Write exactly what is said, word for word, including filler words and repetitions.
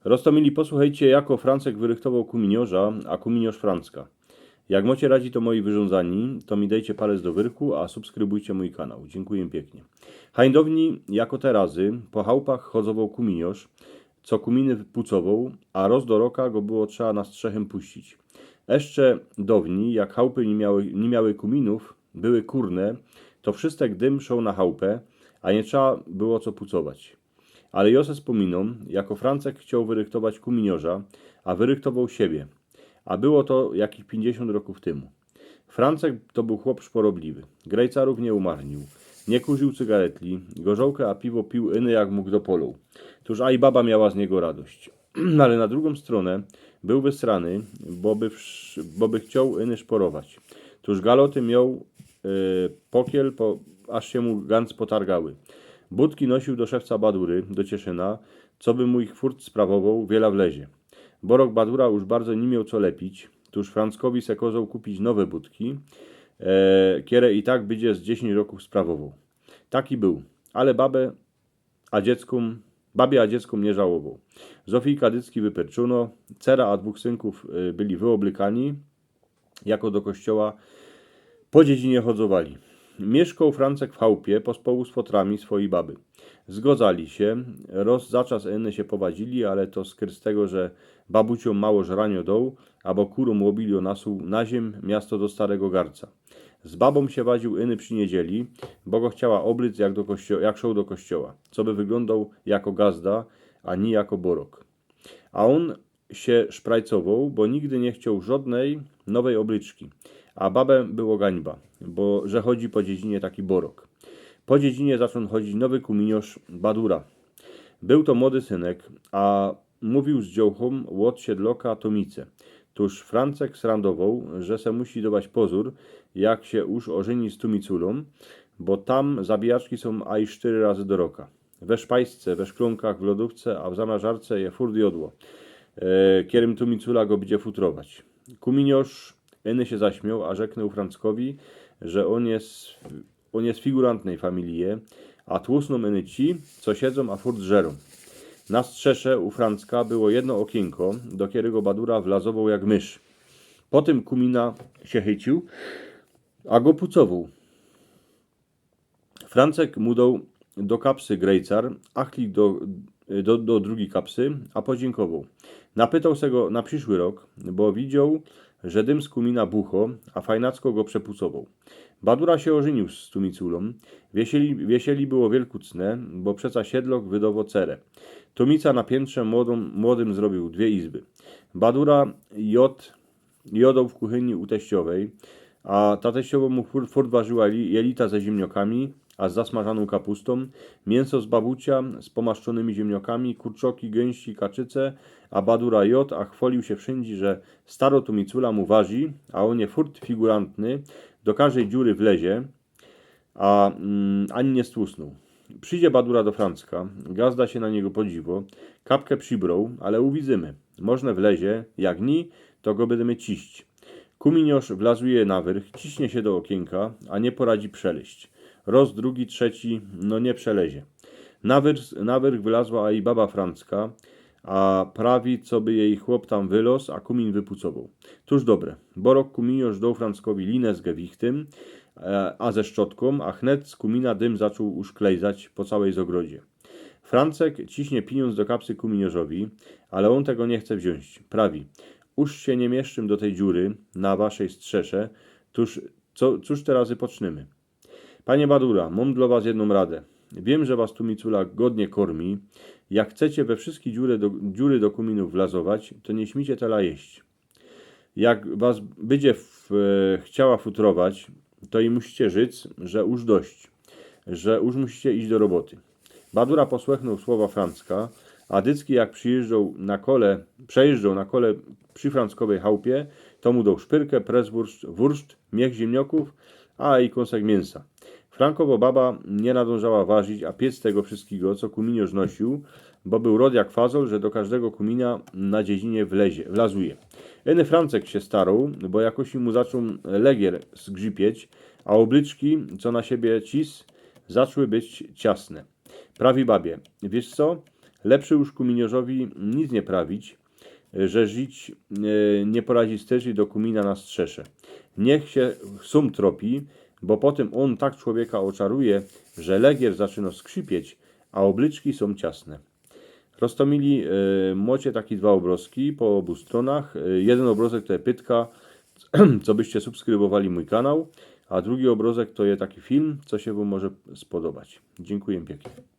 Roztomili, posłuchejcie, jako Francek wyrychtowoł kuminiorza, a kuminiorz Francka. Jak mocie radzi to moje wyrządzanie, to mi dejcie palec do wyrku, a subskrybujcie mój kanał. Dziękuję pięknie. Hańdowni, jako te razy, po chałpach chodzowoł kuminiorz, co kuminy pucowoł, a roz do roka go było trzeba na strzechym puścić. Jeszcze downi, jak chałpy nie miały, nie miały kuminów, były kurne, to wszystek dym szoł na chałpę, a nie trzeba było co pucować. Ale jo se spominōm, jako Francek chcioł wyrychtować kuminiorza, a wyrychtowoł siebie. A było to jakich piyńćdziesiōnt roków tymu. Francek to bōł chłop szporobliwy. Grejcarōw niy umarniōł. Niy kurzōł cygaretli, gorzołkã a piwo piōł yny jak mōg do polow. Tōż a i baba miała z niego radość. Ale na drugōm strōnã bōł wysrany, bo by, wsz- bo by chcioł yny szporować. Tōż galoty mioł e, pokiel, po, aż sie mu ganc potargały. Butki nosiōł do szewca Badury, do Cieszyna, co by mu ich furt sprawowoł, wiela wlezie. Borok Badura już bardzo niy mioł co lepić, tōż Franckowi se kozoł kupić nowe butki, e, kere i tak bydzie z dziesiyńć roków sprawowoł. Taki bōł, ale babę a dzieckōm, babie a dzieckōm niy żałowoł. Zofijka dycki wyperczuno, cera a dwōch synkōw, y, byli wyoblykani, jako do kościoła po dziedzinie chodzowali. Miyszkoł Francek w chałpie pospołu z fotrami swojij baby. Zgodzali sie, roz za czas yny sie powadzili, ale to skryz tego, że babuciōm mało żranio doł, abo kurōm ôbilio nasōł na ziymiasto do starego garca. Z babōm sie wadziōł yny przi niedzieli, bo go chciała ôblyc, jak do kościo- jak szoł do kościoła, co by wyglōndoł jako gazda, a niy jako borok. A ôn sie szprajcowoł, bo nigdy niy chcioł żodnej nowej ôblyczki. A babę było gańba, bo że chodzi po dziedzinie taki borok. Po dziedzinie zaczōn chodzić nowy kuminiorz Badura. Bōł to młody synek, a mówiōł z dziołchōm ôd siedloka Tomice. Tōż Francek srandowoł, że se musi dować pozōr, jak sie już ôżyni z Tumiculōm, bo tam zabijaczki sōm aj sztyry razy do roka. We szpajsce, we szklōnkach, w lodōwce, a w zamrażarce je furt jodło, e, kerym Tumicula go bydzie futrować. Kuminiorz yny sie zaśmioł, a rzeknōł Franckowi, że ôn je z, ôn je z figurantnej familije, a tłusnōm yny ci, co siedzōm, a furt żerōm. Na strzesze u Francka było jedno ôkiynko, do kerego Badura wlazowoł jak mysz. Potym kumina sie chyciōł, a go pucowoł. Francek mu doł do kapsy grejcar, achlik do, do, do drugij kapsy, a podziynkowoł. Napytoł se go na prziszły rok, bo widzioł, że dym z kumina bucho, a fajnacko go przepucowoł. Badura sie ôżyniōł z Tumiculōm. Wiesieli, wiesieli było wielkucne, bo przeca siedlok wydowoł cerę. Tumica na piyntrze młodōm, młodym zrobiōł dwie izby. Badura jod- jodoł w kuchyni u teściowej, a ta teściowŏ mu fur- furt warziła jeli- jelita ze ziymniŏkami, a z zasmażanōm kapustōm, miynso z bawucia z pomaszczōnymi ziymniŏkami, kurczoki, gynści, kaczyce, a Badura jŏd, a chwŏlił sie wszyndzie, że starŏ Tumicula mu warzi, a ôn je furt figurantny, do kożdej dziury wlezie, a, mm, ani niy stłusnōł. Przidzie Badura do Francka, gazda sie na niego podziwŏ, kapkã przibroł, ale uwidzymy. Możne wlezie, jak niy, to go bydymy ciś. Kuminiŏrz wlazuje na wyrch, ciśnie sie do ôkiynka, a niy poradzi przelyźć. Rŏz, drugi, trzeci, no niy przelyzie. Na wyrch, na wyrch wylazła aj baba Francka, a prawi, coby jej chłop tam wylŏz, a kumin wypucowoł. Tōż dobre, bo rok kuminiŏrz doł Franckowi linã z gewichtym, e, a ze szczotkoł, a chnet z kumina dym zaczōn już klejzać po cołkij zogrodzie. Francek ciśnie piniōndz do kapsy kuminiŏrzowi, ale ôn tego niy chce wziōńć. Prawi: „Już sie niy mieszczym do tyj dziury na waszyj strzesze, tōż co, cōż te razy pocznymy?” „Panie Badura, mōm dlŏ was jednōm radã. Wiym, że was Tumicula godnie kormi. Jak chcecie we wszyjske dziury do, dziury do kuminōw wlazować, to niy śmijcie tela jeść. Jak was bydzie w, e, chciała futrować, to i musicie rzyc, że już dość, że już musicie iś do roboty”. Badura posłechnōł słowa Francka, a dycki jak przijyżdżoł na kole, przejyżdżoł na kole przi Franckowyj chałpie, to mu doł szpyrkã, preswurszt, wurszt, miech ziymniŏkōw, a i kōnsek miynsa. Frankowŏ baba niy nadōnżała warzić, a piec tego wszyjskigo, co kuminiŏrz nosiōł, bo bōł rŏd jak fazol, że do kożdego kumina na dziedzinie wlezie, wlazuje. Yny Francek sie staroł, bo jakoś mu zaczōn legier zgrzypieć, a ôblyczki, co na siebie cis, zaczły być ciasne. Prawi babie: „Wiysz co? Lepszy już kuminiŏrzowi nic niy prawić, że żyć e, niy poradzi sterzi do kumina na strzesze. Niych sie sōm tropi, bo potym ôn tak człowieka ôczaruje, że legier zaczyno skrzipieć, a ôblyczki sōm ciasne. Roztomili, e, mocie taki dwa ôbrozki po ôbu strōnach. E, jedyn ôbrozek to je pytka, co byście subskrybowali mōj kanał, a drugi ôbrozek to je taki film, co sie wōm może spodobać. Dziynkuję piyknie.